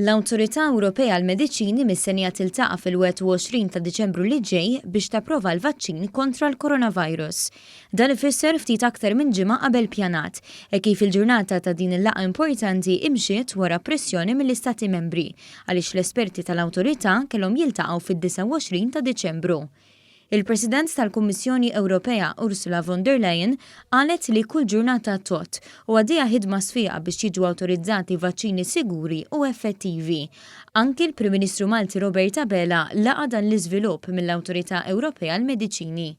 L-Awtorità Ewropea għall-Mediċini mistennija tiltaqa' fil-21 ta' Diċembru li ġej biex tapprova l-vaċċin kontra l-coronavirus. Dan ifisser ftit aktar minn ġimgħa qabel pjanat, hekk kif il-ġurnata ta' din il-laqgħa importanti imxiet wara pressjoni mill-Istati Membri għaliex l-esperti tal-awtorità kellhom jiltaqgħu fid-29 ta' Diċembru. Il-President tal-Kummissjoni Ewropea Ursula von der Leyen qalet li kull ġurnata tgħodd u għaddejja ħidma sfiqa biex jiġu awtorizzati vaċċini siguri u effettivi. Anki l-Prim Ministru Malti Robert Abela laqa' dan l-iżvilupp mill-Awtorità Ewropea għall-Mediċini.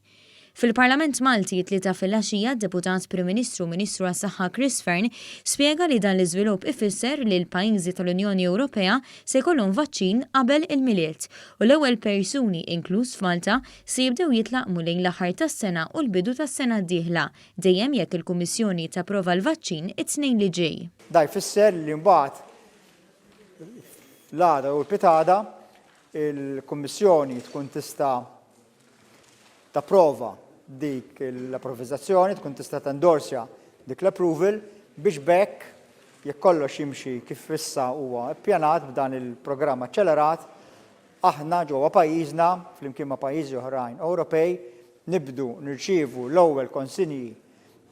Fil-Parlament Malti t-Tlieta filgħaxija d-Deputat Prim Ministru u Ministru għas-Saħħa Chris Fearne spjega li dan l-iżvilupp ifisser li l-pajjiżi tal-Unjoni Ewropea se jkollhom vaċċin qabel il-Milied u l-ewwel persuni, inkluż f'Malta, se jibdew jitlaqqmu lejn l-aħħar tas-sena u l-bidu tas-sena d-dieħla, dejjem jekk il-Kummissjoni tapprova l-vaċċin it-Tnejn li ġej. Da jfisser li mbagħad l-għada jew il-pitgħada il-Kummissjoni tkun tista' tapprova dik l-approvizzazzjoni, tkun tista' tendorsja dik l-approval biex b'hekk jekk kollox jimxi kif issa huwa ppjanat b'dan il-programm aċċelerat, aħna ġewwa pajjiżna, flimkien ma' pajjiżi oħrajn Ewropej, nibdu nirċievu l-ewwel konsinji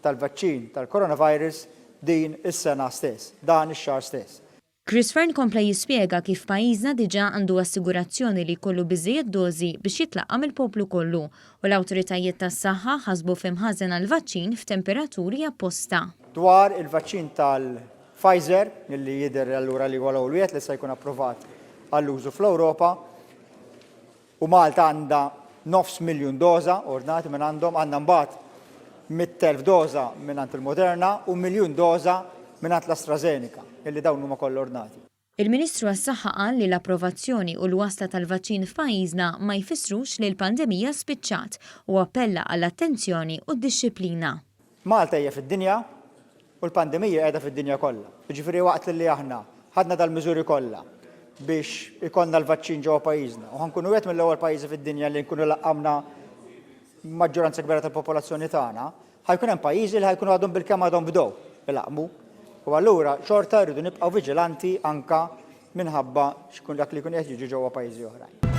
tal-vaċċin tal-coronavirus din is-sena stess, dan ix-xahar stess. Chris Fearne kompla jispjega kif pajjiżna diġà għandu assigurazzjoni li jkollu biżżejjed dożi biex jitlaqqam il-poplu kollu u l-awtoritajiet tas-saħħa ħasbu f'imħażen għall-vaċċin f'temperaturi apposta. Dwar il-vaċċin tal-Pfizer, li jidher allura li huwa l-ewwel wieħed li se jkun approvat għall-użu fl-Ewropa, U Malta għandha nofs miljun doża ordnati mingħandhom, għandna mbagħad 100,000 doża mingħand il-Moderna u miljun doża mingħand l-AstraZeneca, illi dawn huma kollha ordnati. Il-Ministru għas-Saħħa qal li l-approvazzjoni u l-wasla tal-vaċċin f'pajjiżna ma jfissrux li l-pandemija spiċċat u appella għall-attenzjoni u d-dixxiplina. Malta hija fid-dinja u l-pandemija qiegħda fid-dinja kollha. Jiġifieri waqt li aħna ħadna dal-miżuri kollha biex ikollna l-vaċċin ġewwa pajjiżna u ħa nkunu wieħed mill-ewwel pajjiżi fid-dinja li nkunu laqqamna maġġoranza kbira tal-popolazzjoni tagħna, ħa jkun hemm pajjiżi li ħa jkunu għadhom bilkemm għadhom bdew ilaqqmu. U allura xorta rridu nibqgħu viġilanti anke minħabba x'ikun dak li jkun qiegħed jiġri ġewwa pajjiżi oħrajn.